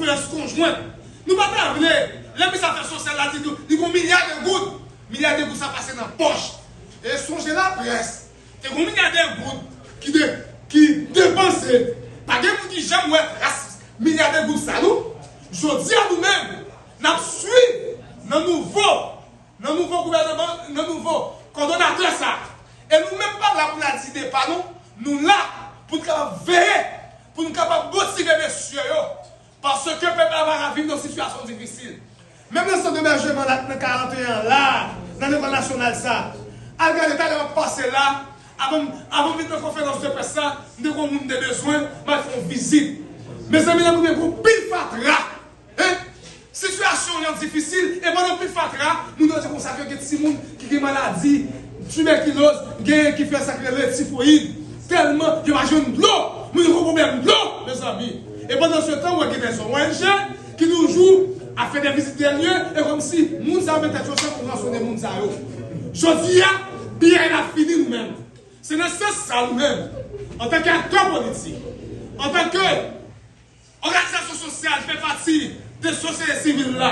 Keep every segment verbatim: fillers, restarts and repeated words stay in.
Près konjwen. Nou pa ta vle, lè minis afè sosyal la di nou, li gon milya de goud. Milya de goud sa pase nan pòch. E sonje laprès, te gon milya de goud ki de, ki depanse. Pa gen moun ki janm wè tras milya de goud sa, non. Jodi a nou menm, n ap swiv nan nouvo nan nouvo gouvènman, nan nouvo kòdonatè sa. E nou menm pa la pou n al di depa nou, nou la pou n kapab veye, pou n kapab motive mesye yo, paske pèp la pa ka viv nan sitiyasyon difisil. Menm nan sant ebèjman la, nan karant e an la, nan lekòl nasyonal sa, al gade talè w ap pase la, avan, avan m vin nan konferans de près sa, m te gon moun m te bezwen, m al fè yon vizit. Mezanmi, nan mwen gon pil fatra. Hein? Sitiyasyon an difisil, e pandan pil fatra, moun yo di konsa ke gen timoun ki gen maladi tibèkiloz, gen ki fè sa ki rele tifoyid. Tèlman yo pa jwenn dlo, moun yo gon pwoblèm dlo, mezanmi. E pandan se tan, w wè gen dè O N G ki toujou ap fè de vizit de lye, e kòmsi moun sa yo met tèt yo ansanm pou ransonnen moun sa yo. Jodi a, biyay la fini nou menm. Se nan sans sa nou menm, antanke aktè politik, antanke òganizasyon sosyal, fè pati de sosyete sivil la,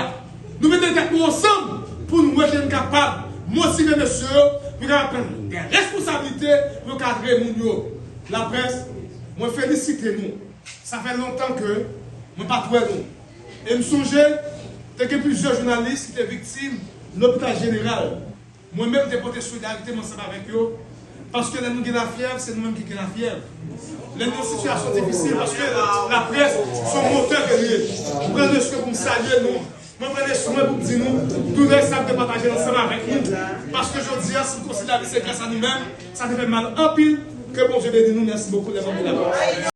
nou mete tèt nou ansanm pou nou wè jan n kapab motive mesye yo, pou yo kapab pran de responsablite, pou yo ka rele moun yo. Laprès, mwen felisite nou. Sa fè lontan ke mwen pa t wè nou. E m sonje, te gen plizyè jounalis ki te viktim lopital jeneral. Mwen menm, te pote solidarite m ansanm avèk yo. Paske lè nou gen lafyèv, se nou menm ki gen lafyèv. Lè nou nan sitiyasyon difisil, paske laprès se yon motè ke l ye. Mwen pran leson pou m salye nou. Mwen pran leson mwen pou m di nou, doulè sa m te pataje l ansanm avèk nou. Paske jodi a, si m konsidere se gras a nou menm, sa te fè m mal anpil. Ke Bondye beni nou. Mèsi bokou, lè m anvi la.